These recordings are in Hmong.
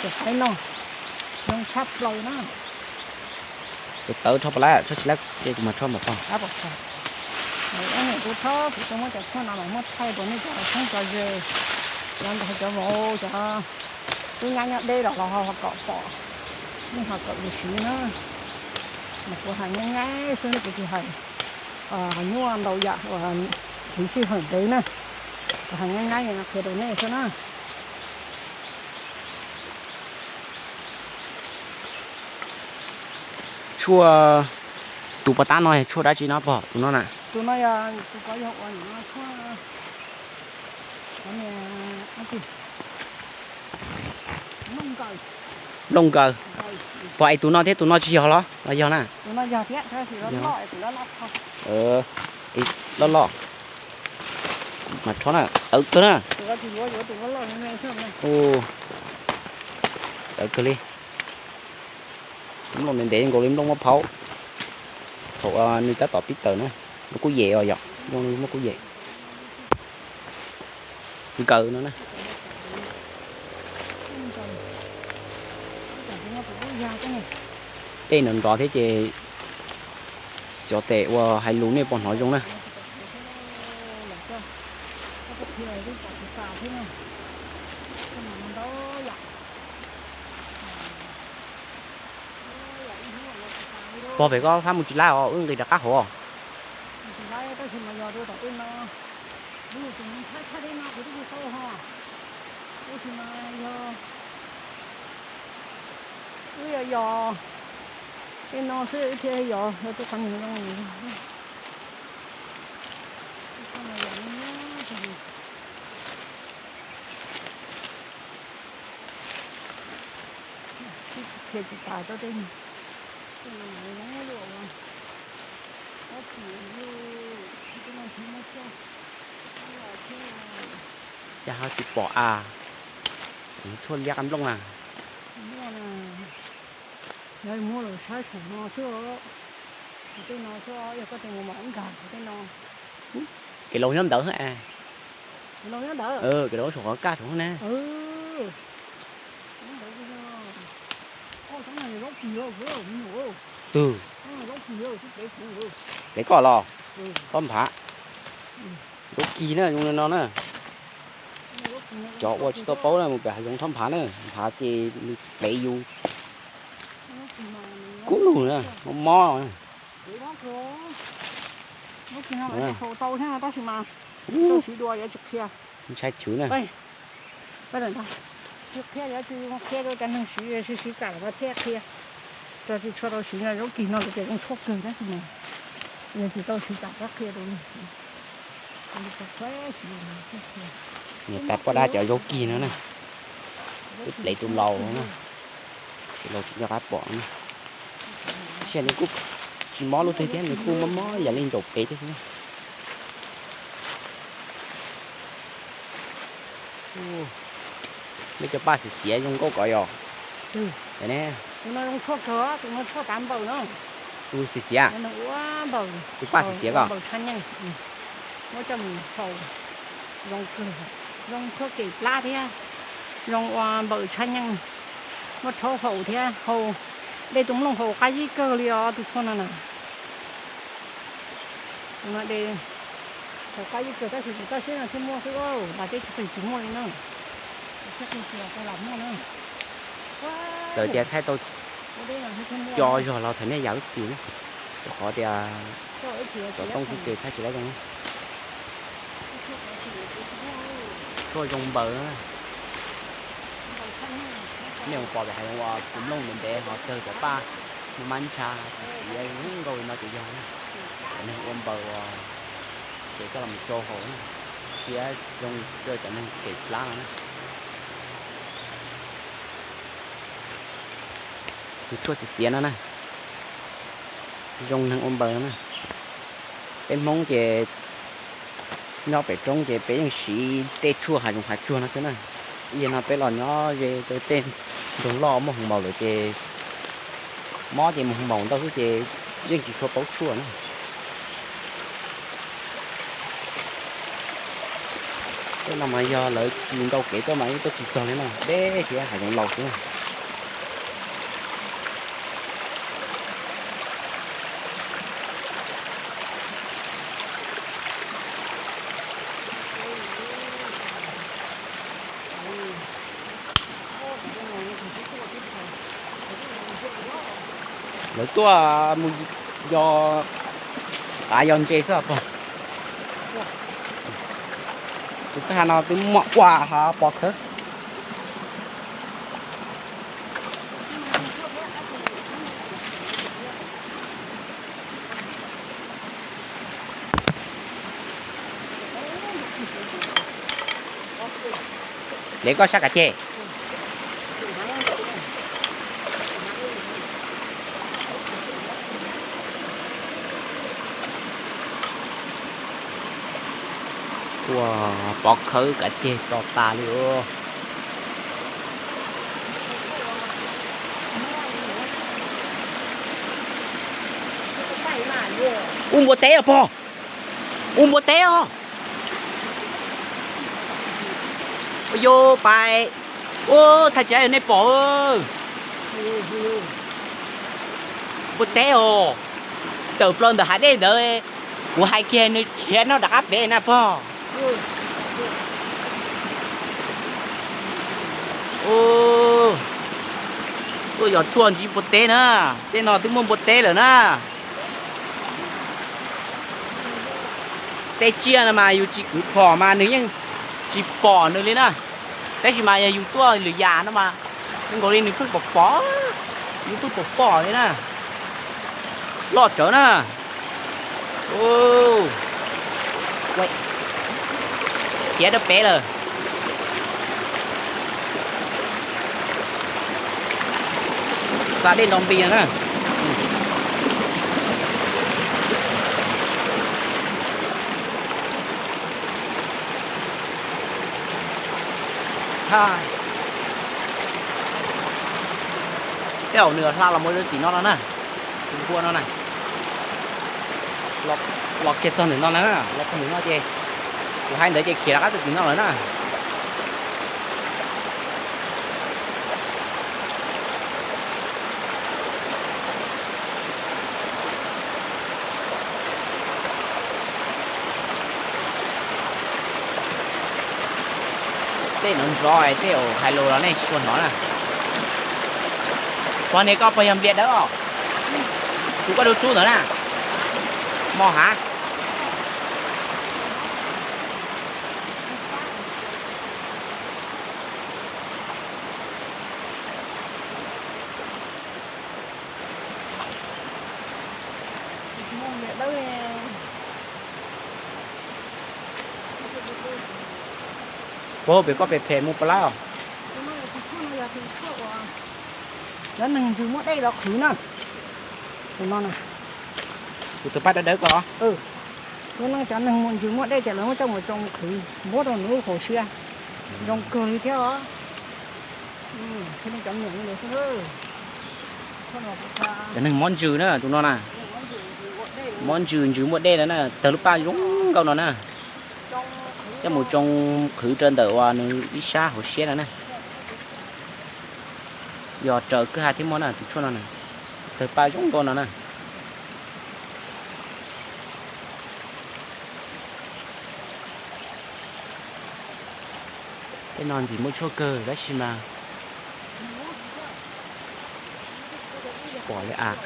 Cov qaib no zoo tshaj plaws na. Tus tawv rho pom lawm, rho tsis lawm ces kuv mam rho npam pog. Ob niam tub thaub kuv tuaj muab cov tshuaj no los muab thaij rau nej cov txheeb cov ze, cov ntawd cov vauv cov tub nyab nyob deb los ho kom pom, nej ho kom lus siv na. Mas kuv hais nyab nyab xwb, kuv tsis hais nyuaj ntau yam uas siv sij hawm ntev na. Kuv hais nyab nyab qhia rau nej xwb na. Tshuaj, tus pov tab no yog tshuaj dab tsi no pog? Tus no na. Tus no yog, tus ko yog ua tshuaj, nplooj nkaws. Pog, es tus no thiab tus no tsis yog los los yog na? Loj loj. Mas rho na, tawv kawg na. Tawv kawg li. Nplooj ntev ntev nkaus li nplooj muab phaub. Thaum nws tab tom pib tawm na, nplooj kub yem os yom, nplooj muab kub yem. Nkaws no na. Tej nrov nrov thiab ces xyov tes ua hais lus nej puas hnov zoo na. Pog, pem koj fab mus tsis laj os, wb nqis rov qab hauv. Wb yog yog tej no xwb thiaj yog yog tej qhov niag zoo. Qhia tsis tas rau tej, tej no zoo luaj. Cas ho tsis pom a? Tshuaj liab qab nplooj na. Yog muab los saib saum no xwb, tej no xwb, yog koj tus mus mam nkag tej no. Kev laus nyob ntawd. Kev laus nyob ntawd, kev laus saum qhov kaj saum na. Twg? Plev koj los? Thob nphav. Zaub kis na, zoo li no na. Cov ua tsis tau paub na mus pem hav zoov thob nphav na, nphav ces nws plev yus kub lug na, mob mob. Ntshai chwv na. Tsis qhia, yuav tsum qhia rau cov neeg siv, siv siv kam los thiaj qhia. Tso tsis tshua tau siv no, zaub kis no lawv tias zoo tshuaj kawg tab sis mas yog tsis tau siv kam rov qhia rau neeg siv. Niam tais poj dab cov zaub kis no na, twb plev tus laus no na, tus laus tsis nco qab pom na. Tab sis nws kuj tsis mob lub twg thiab, nws kuj mob mob yam li ntsaum pem thiab xwb. Muaj cov paj xiav xiav zoo nkauj ko yog. Tus no zoo tshuaj kawg, tus no tshuaj tav npaws no. Tus xiav xiav, tus paj xiav xiav ko. Npaws tshaj nyeej, muab coj mus faus zoo kawg, zoo tshuaj kem plab thiab, zoo ua npaws tshaj nyeej, muab rhaub haus thiab, haus dej tus nplooj haus qab zib kawg li os tus tshuaj no na. Tus no de haus qab zib kawg tab sis kuv toj siab no thiaj muaj xwb, nram teb chaws tsis muaj li na. Tsis lam muaj na. Txawm tias thaij tau co zog los tham nej yam ib txhis na, rau qhov tias xov tooj xwb ces thaij tsis tau zoo. Tshuaj zoo npaws na. Nej mus pom pem hav zoov uas tus nplooj ntev ntev ho kawg cov paj muaj mab ntsha xiav xiav zoo nkauj li no ces yog na. Cov neeg ua npaws uas ces coj los tsau haus na, thiab zoo rau cov neeg kem plab no na. Tus tshuaj xiav xiav no na, zoo neeg ua npaws no na. Peb Hmoob ces nyob pem roob ces peb yeej siv tej tshuaj hav zoov hav tsuag no xwb na. Ib yam no peb los nyob ze rau tej nroog loj muaj hoo maus lawm ces mob ces mus hoo maus ntau xwb ces yeej tsis tshua paub tshuaj na. No mas yog lawv tsis ntaus kev tuaj mas yeej tuaj tsis txog li no, deb thiab hav zoov laus xwb na. Lawv tuaj mus yos qav yos ntses xwb pog. Tus tag no twb muaj ua ha pov khawb. Lev koj sab kav ceg. Ua, pov khawb kav ceg to tas li os. Ub, npua teb os pog. Ub, npua teb os. Ua, yus pais. Ub, thaj tsam nej pom. Npua teb os. Tawm plaws ntawm hav dej ntawd. Kuv hais kiag nws khiav no rov qab pem na pog. Tuaj yos tshuaj ntsib npua teb na. Tej no twb muaj npua teb lawm na. Tej tsiaj no mas yus tsis kwv phom mas nws yeej tsis pom nws li na. Tab sis mas yog yus tuaj lwm yam no mas zoo nkaus li nws pheej pom pom, yus pheej pom pom li na. Loj tsawv na. Khiav rau pem lawm. Xa dej nto npi no na. Tej zaum nws hla los mus rau tim no no na. Tus npua no na. Los kiag txog ntawm no na, los txog ntawm no ces kuv hais ntawd ces khiav rov qab tuaj tim no lawm na. Tej no ntxov, tej zaum hais lus los nej tsis tshua hnov na. Pog, niag koj puas yog nplias dawb os? Tus koj rub tsub ntawd na. Mos hav. Puas pem koj pem phem mus puas laib os? Cov neeg ntsws muaj dej los qhwv na. Tus no, tus tawg paj dawb dawb ko los? Lub neej cov neeg ntsws muaj dej ces lawv muab coj mus tsoo qhwv npuab rau nws lub hauv siab. Zoo kawg li thiab os. Cov neeg mob ntsws na tus no na. Mob ntsws, ntsws muaj dej no na, tawg lub paj zoo nkauj no na. Coj mus tsoo qhwv rau ntawm uas nws ib sab hauv siab no na. Yog raws kwj ha thiab muaj na tus tshuaj no na. Tawg paj zoo nkauj no na. Tej no ntxim muaj tshuaj kawg tab sis mas pom li as.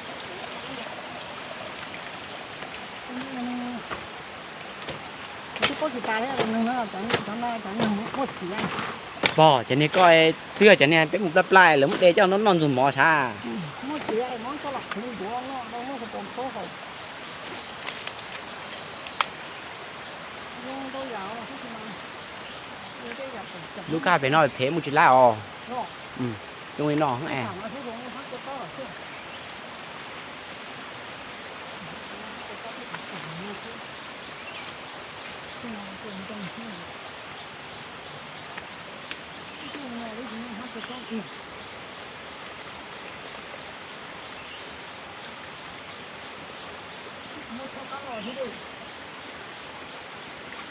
Pog, cov niag koj twb yog cov niag peb mus plaj plaj lawv muab de coj noj noj ntxuag mov sav. Lub kaj pem no phem mus tsis laib os. Zoo li no.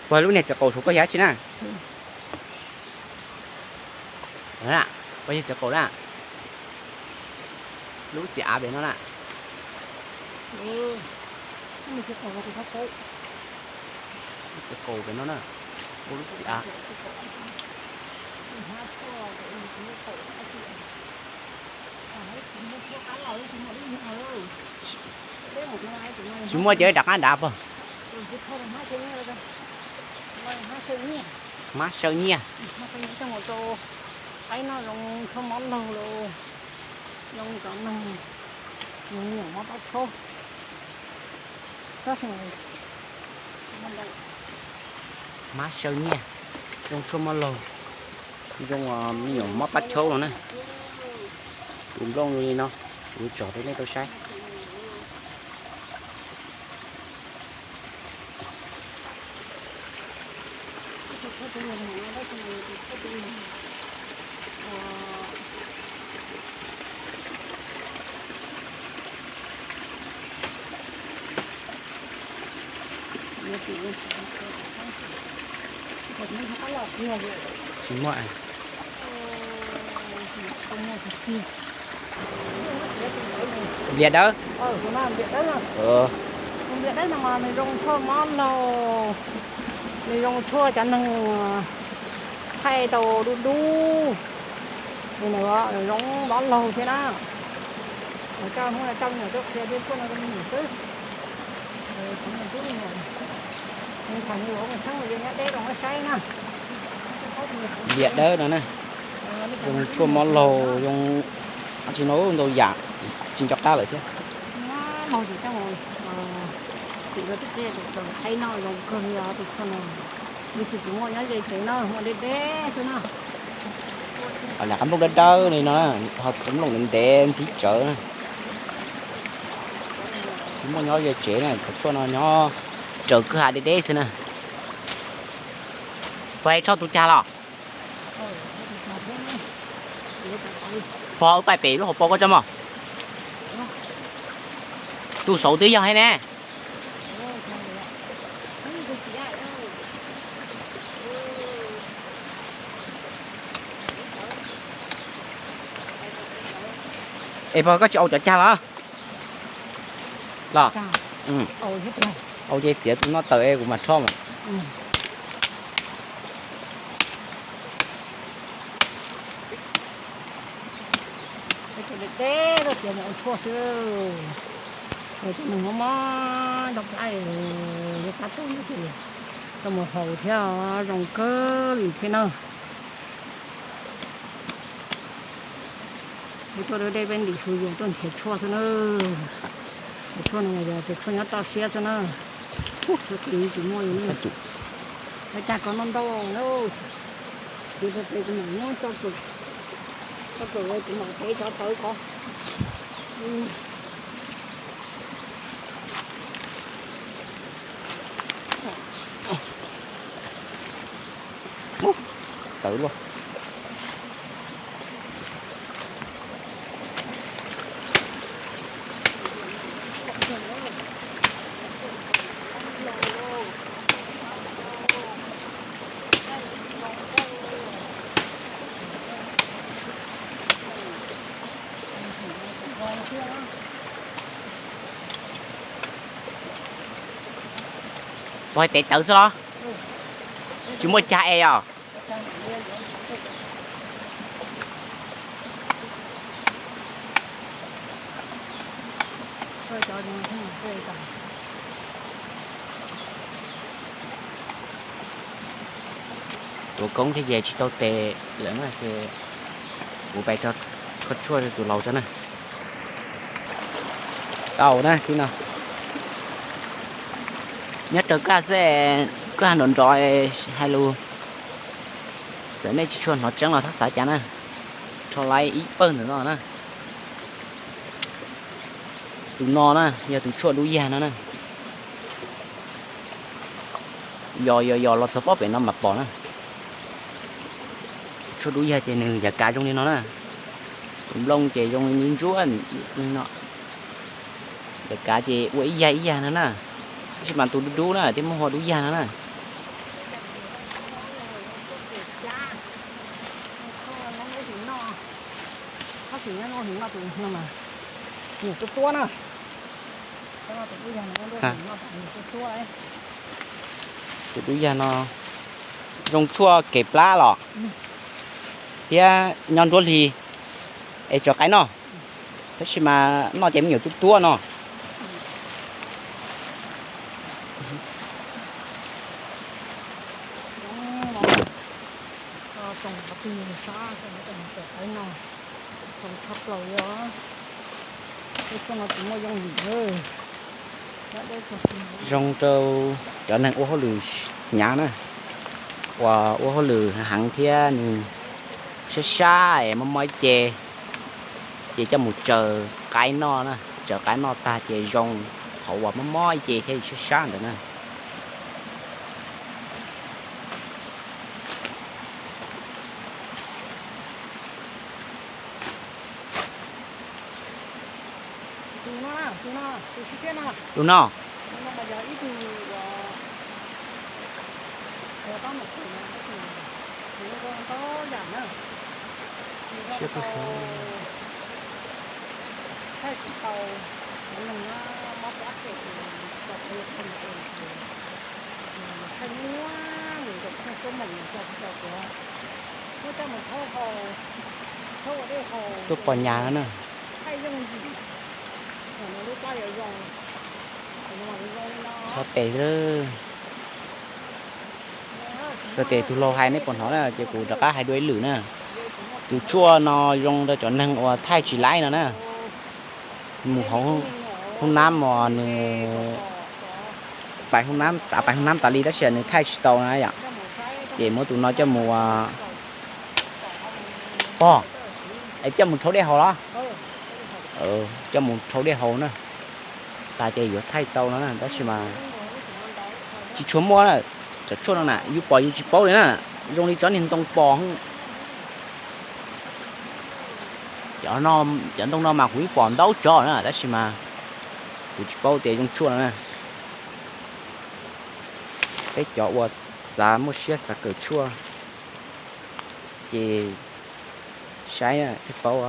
Puag lub niag txiv qaub saum koj yam tsi na. Na, ua yog txiv qaum na. Lub xim av pem no na. Txiv qaum pem no na. Ua lub xim av. Tsis muaj ces rov qab nrad pog. Hmab saw nyiaj. Qaib no zoo tshuaj mob laug los zoo cov neeg me nyuam mob plaub tshaub. Hmab saw nyiaj, zoo tshuaj mob laug, zoo me nyuam mob plaub tshaub no na. Tus nplooj zoo li no, kuv tsom rau nej tau saib. Tsis muaj. Nplias dawb. Nplias dawb no mas nws zoo tshuaj mob laug, nws zoo tshuaj cov neeg thaij tau dub dub, nws zoo mob laug thiab na. Koj hnub no coj me nyuam tuaj qhia thiab tshuaj no rau me nyuam xwb. Nws tham nws los mus tshawb nws nyob deb rau muab saib na. Nplias dawb no na, zoo tshuaj mob laug, zoo dab tsi no ntau yam, tsis nco qab lawm thiab. Mob laug ces coj mus tim rau tej tsev qaib noj zoo kawg li tus tshuaj no. Tab sis tsis muaj nyob ze tsev na, muaj deb deb xwb na. Lam qab nplooj dawb dawb li no, ho nplooj ntev ntev ntxhib tsawv na. Tsis muaj nyob ze tsev na, cov tshuaj no nyob raws kwj ha deb deb xwb na. Puas hais rho tus cag los? Pog, wb pais pem lub hauv paus koj tso mog. Tus saud twb yog thiab ne. Es pog, koj tsis au cov cag los? Los, au ces txiav tus no tawm es kuv mam rho mas. Deb deb tuaj txiav mus ua tshuaj xwb. Tus neeg mob mob ntau plab, tab tom ces tau mus haus thiab zoo kawg li thiab na. Peb tuaj deb deb peb ntim su yus tuaj nrhiav tshuaj xwb na. Tus tshuaj no yog tus tshuaj nyob toj siab xwb na. Tus tsis muaj li. Peb cag ko noj ntau na. Tus tes tus mam muab tso, tso tus mam tev cov tawv ko. Tawv luaj. Puas hais tev tawv xwb los? Tsis muaj cag es os. Tuav koob thiab ces tsis tau tes lawm na ces kuv pais rho tshuaj rau tus laus tso na. Tau na tib no. Nyob raws koj xwb, koj nrov nrov hais lus. Txawm nej tsis tshua hnov tseeb los txhob xav cas na. Rho laib ib pawg ntawm no na. Tus no na yog tus tshuaj dub yag no na. Yos yos yos los txog pob pem no mam pom na. Tshuaj dub yag ces nws yav kav zoo li no na. Tus nplooj ces zoo li ntsuab li no. Yav kav ces ua ib yag ib yag no na. Tab sis mas tus dub dub na thiaj muaj hu ua dub yag no na. Tus dub yag no zoo tshuaj kev plab los thiab nyob nruab hli es tso qaib noj, tab sis mas noj ces me nyuam tuab tuab no. Zoo rau cov neeg ua hauj lwm hnyav na, uas ua hauj lwm heev thiab nws sab sab es mob mob ib ce, ces coj mus tsaws qaib noj na, tsaws qaib noj tag ces zoo, qhov uas mob mob ib ce thiab sab sab ntawd na. Tus no, Tuaj pom nyas no na. Txog tes, txog tes tus laus hais nej puas hnov na, ces kuv rov qab hais dua ib lwm na. Tus tshuaj no zoo rau cov neeg uas thaij tsis laib no na. Mus hauv hoob nab mos nws pais hoob nab, xav pais hoob nab tas li tab sis nws thaij tsis tau na yom. Ces muab tus no coj mus pog, es coj mus rhaub dej haus los? Coj mus rhaub dej haus na, tas ces yuav thaij tau no na, tab sis mas tsis tshua muaj na. Cov tshuaj no na yus pom yus tsis paub li na, zoo li tsob niag ntoo pos. Cov ntoo no mas kuv yeej pom ntau tsob na, tab sis mas kuv tsis paub tias zoo tshuaj no na. Peb cov uas xav muaj siab xav kawm tshuaj ces saib thiaj paub.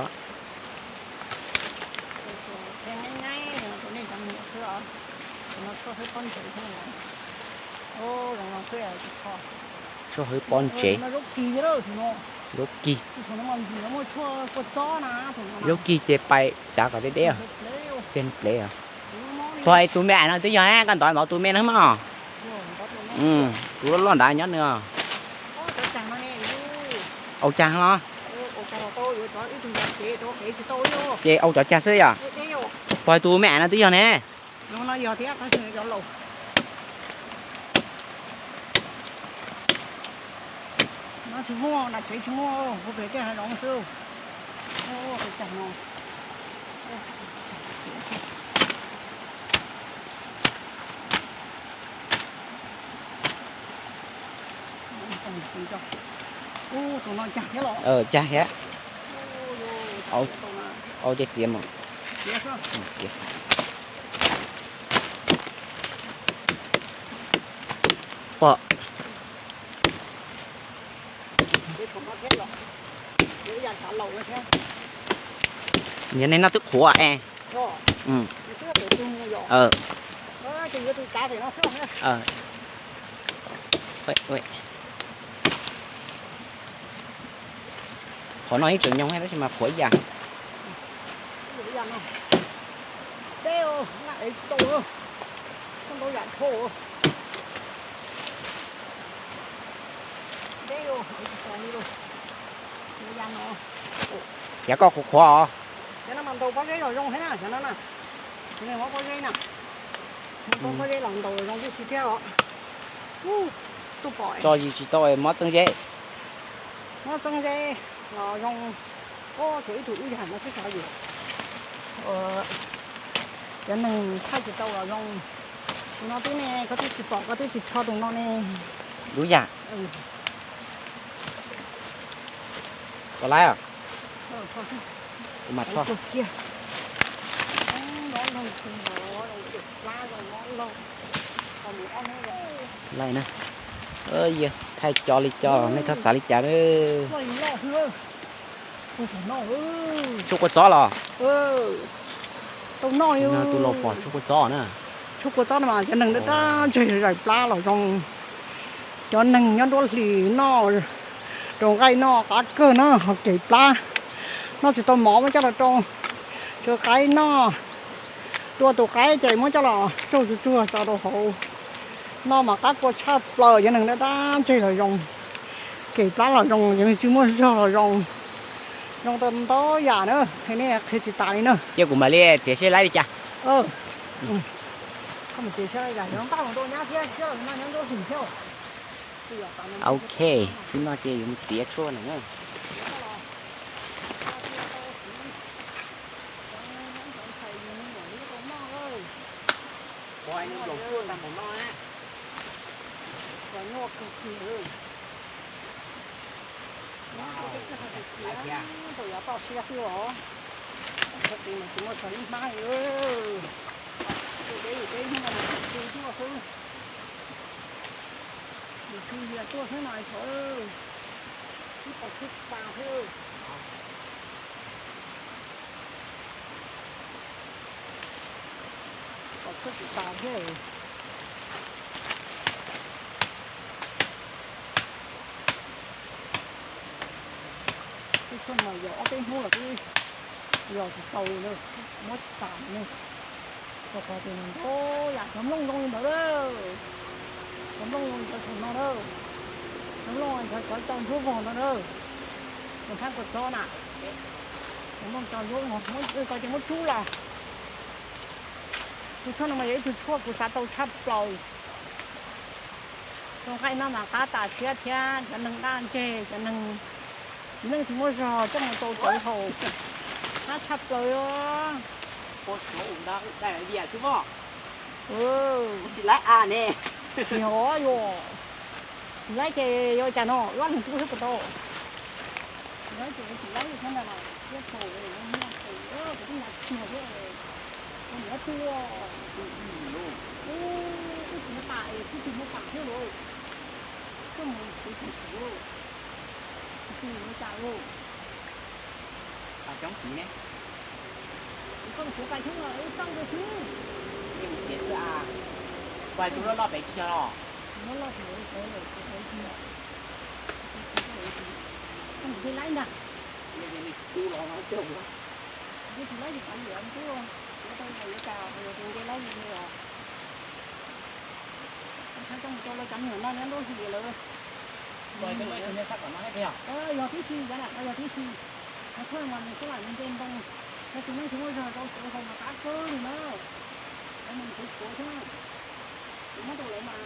Tshuaj hwb pob ntsev, zaub kig, zaub kig ces pais txav kom deb deb, peg plev. Pog, es tus me am no twb yog, koj ntov ntov tus me no mas. Tus loj loj nrad nyob nws. Au cag no. Ces au cov cag xwb yom. Pog, tus me am no twb yog ne. Cag thiab. Au, ces txiav mus. Pom. Niag neeg no twb qhuav es. Qhov no ib tseem nyoog tab sis mas qhuav ib yam. Yav koj qhuav qhuav os. Tso yim tsis tau mob txeeb zeb. Mob txeeb zeb los zoo. Ib tug ib yam no xwb xav yus. Cov neeg thaij tsis tau los zoo. Tus no twb ne, koj twb tsis pom, koj twb tsis rho tus no ne. Dub yam. Koj laib os. Kuv mam rho. Laib na. Thaij co li co, nej txhob xav li cas na. Tshuaj kua txob los? Tau noj, tus laus pom tshuaj kua txob na. Tshuaj kua txob no mas cov neeg dab dab ntseg zais plab los zoo. Cov neeg nyob nruab hlis noj, rau nqaij noj qab kawg na, ho kev plab. Noj tsis tau mov muab coj los rau, tsuav qaib noj. Tua tus qaib ces muab coj los tsuag tsuag tso rau hauv. Noj mas qab kua tshaj plaws, cov neeg dab dab ntseg los zoo, kev plab los zoo, cov neeg tsis muaj zog los zoo. Zoo tau ntau yam na, qhia nej qhia tsis tas li na. Ces kuv mam li txiav siab laib li cas? Ok, twb noj ces yuav mus txiav tshuaj lawm na. Tau yav toj siab xwb os. Tsis muaj tsho ib hmab li. Peb peb hnub no tsis tu tuaj xwb. Tus tsis yog tuaj xwb no thaum ib qho tshub tas xwb. Qhov tshub tsis tas thiab. Tib tshub mas yog ob peb hnub los twb yog tsis tau, muab tsis tas ne. Rau qhov tias ntau yam cov nplooj zoo li ntawd lawm. Cov nplooj zoo li ntawd thaum no na. Cov nplooj cov cov ntsuab vog ntawd na. Tus sab kua txob na. Cov nplooj cov ntsuab vog muab ko ces muab rub los. Tus tshuaj no mas yog ib tug tshuaj kuv xav tau tshaj plaws. Rau nqaij noj mas qab tas siab thiab cov neeg dab ntseg, cov neeg tsis neej tsis muaj zog coj mus rau cawv haus, qab tshaj plaws. Tsis laib a ne. Tsis yog, yuav tsis laib ces yuav cas no, ib leeg rub xwb puas tau. Tsis laib ces tsis laib thiab ntag, thiab thaum muaj thaum kuv twb hnav kiag thiab, kuv niam tuaj, wb tsis muaj pam, wb tsis muaj pam thiab lauj, koj mus kuv tsis tau, tsis mus cas lauj. Pam coob txiv ne. Koj mus txiav pam coob los wb txaj rau xwb. Ces mus txiav xwb a. Pam tus loj loj pem tsis yog los? Loj loj tsis yog li tau lawm, tsis yog. Koj mus de laib ntag. Nws tu los no cog. Yus tsis laib tsis kav liam tub, yuav tau yuav cas, yus tus nce laib li os. Txhais tau mus rau lawv cov me nyuam no nyob nruab hlis lawm. Yog tib si, yog tib si, no thawj mas nws xub lam nws nce ntoo, no tus neeg tsis muaj zog rau sawv haus mas qab kawg li na. Lawv mas nws tshuav tshuav xwb na. Kuv muab rau lawv mas,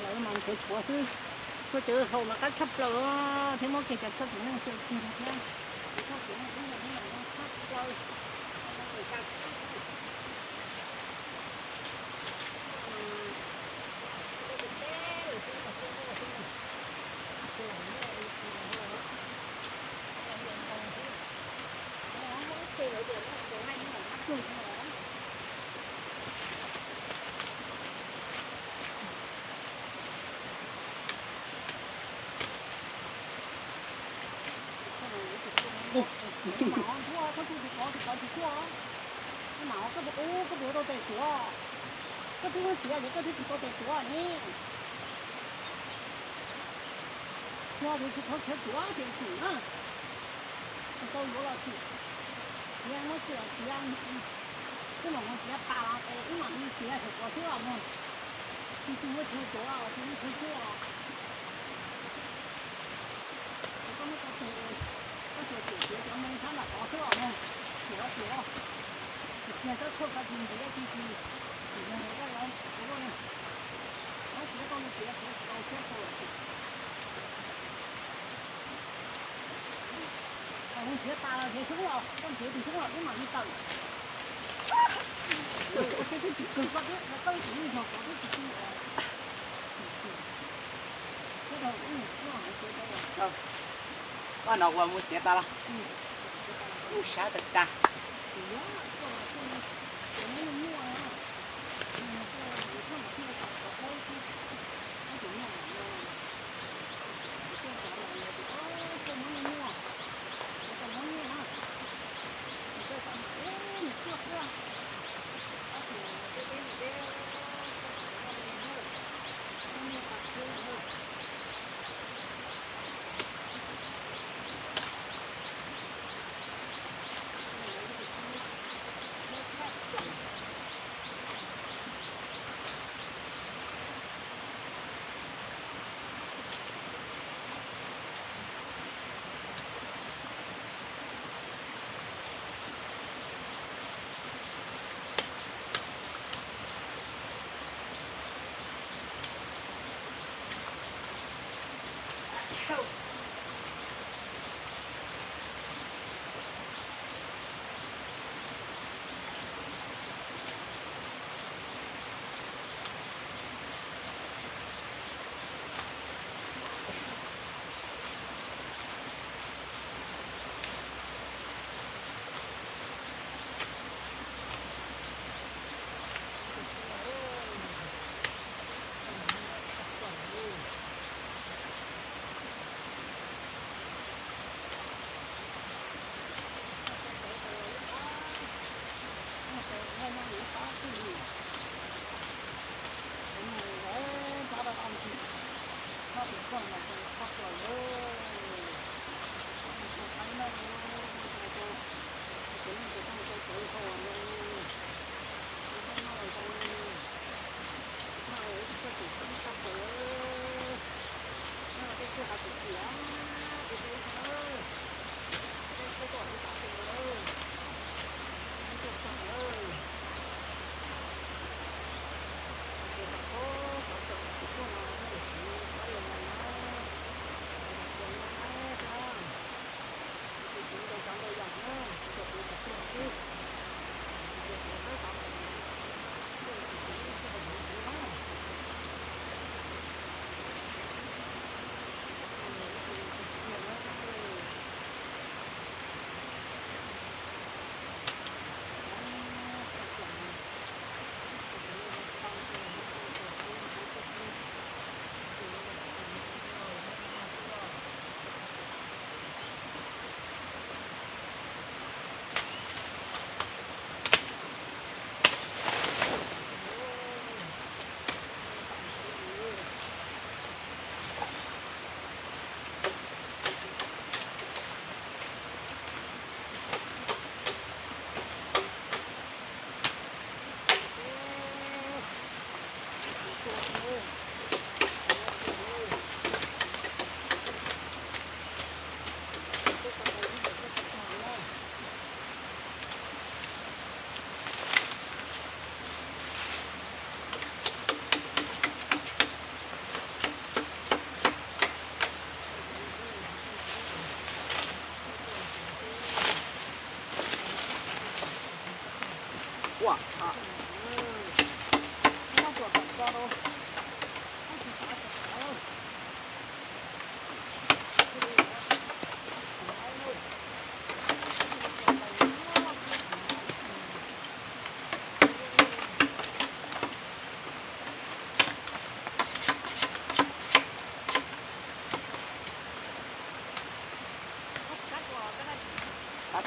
lawv mas nws tshuav tshuav xwb. Tshuaj cawv haus mas qab tshaj plaws thiab, muab kiag cov tshuaj txiv neej xyaw kiag no thiab. Cov tshuaj txiv neej ib yam thiab mas no tshaj plaws. Koj puas ua tau tes tuav? Koj twb muab txiav ces koj twb tsis tau tes tuav ne. Yog tus tsis txhob khiav tuav ces xwm na. Tsis tau yuav los xwm. Txiav muab txiav txiav, wb mam mus txiav tas los es wb mam li txiav saum qhov xwb os mog. Tsis tsis muab txiav tuav, tsis muab txiav tuav. Ces koj muab koj tus, koj tsuas txiav txiav cov ntoo sab nram qhov xwb os mog. Txiav txiav, txiav txiav tsob tshuaj ko tsis ntiav tsis tsis, tsis yog koj yuav ua luaj ne. Koj txiav koj mus txiav txiav tsis tau siab rau lawm. Thaum nws txiav tas los txiav xyoob los, koj txiav tus xyoob los wb mam li tawm. Koj siab twb tsis kawg koj twb, koj twb tsis yog koj twb tsis tsis. Koj no ua mus txiav tas los? Ub, sab tag tag. Qab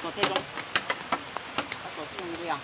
tua thiaj zoo, qab tua thiaj zoo li os.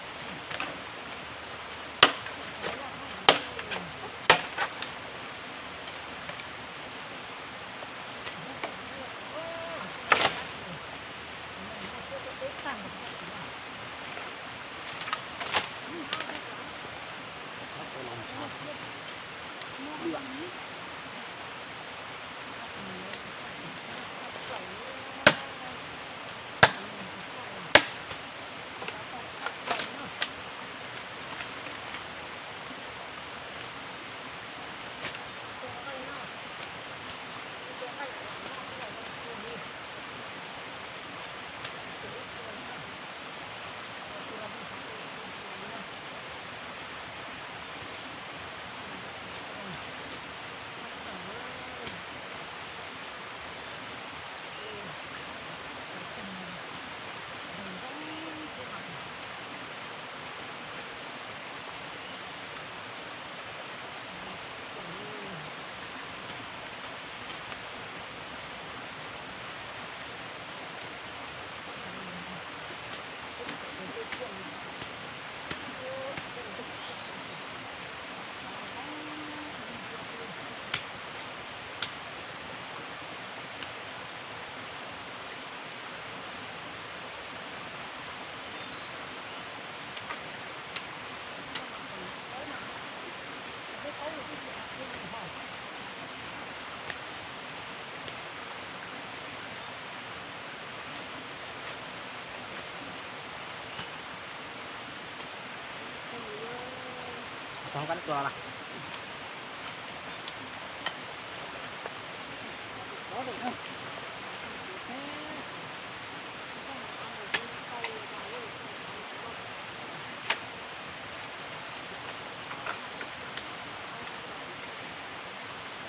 Tau qab tua lawm.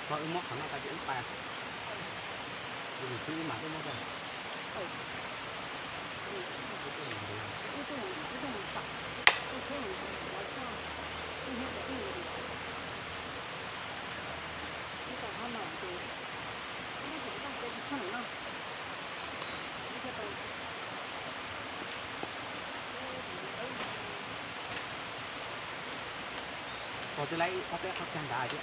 Koj wb muab qhov no tag ces wb pais. Wb mam wb muab tag. Koj twb laib ob peb qhov kag nrad thiab.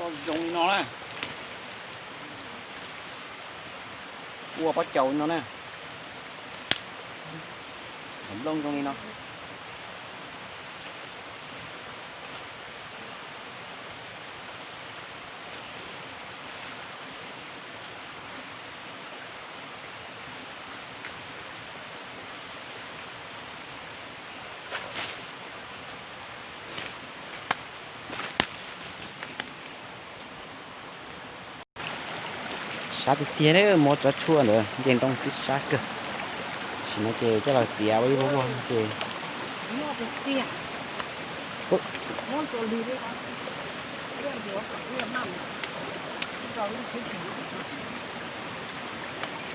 Txoj zoo li no na. Ua pob caus li no na. Nplooj zoo li no. Sab tiag tiag, muab tsob tshuaj ntawd nce ntoo xwb sab kawg. Tam sim no ces coj los txiav ua ib vuag vuag ces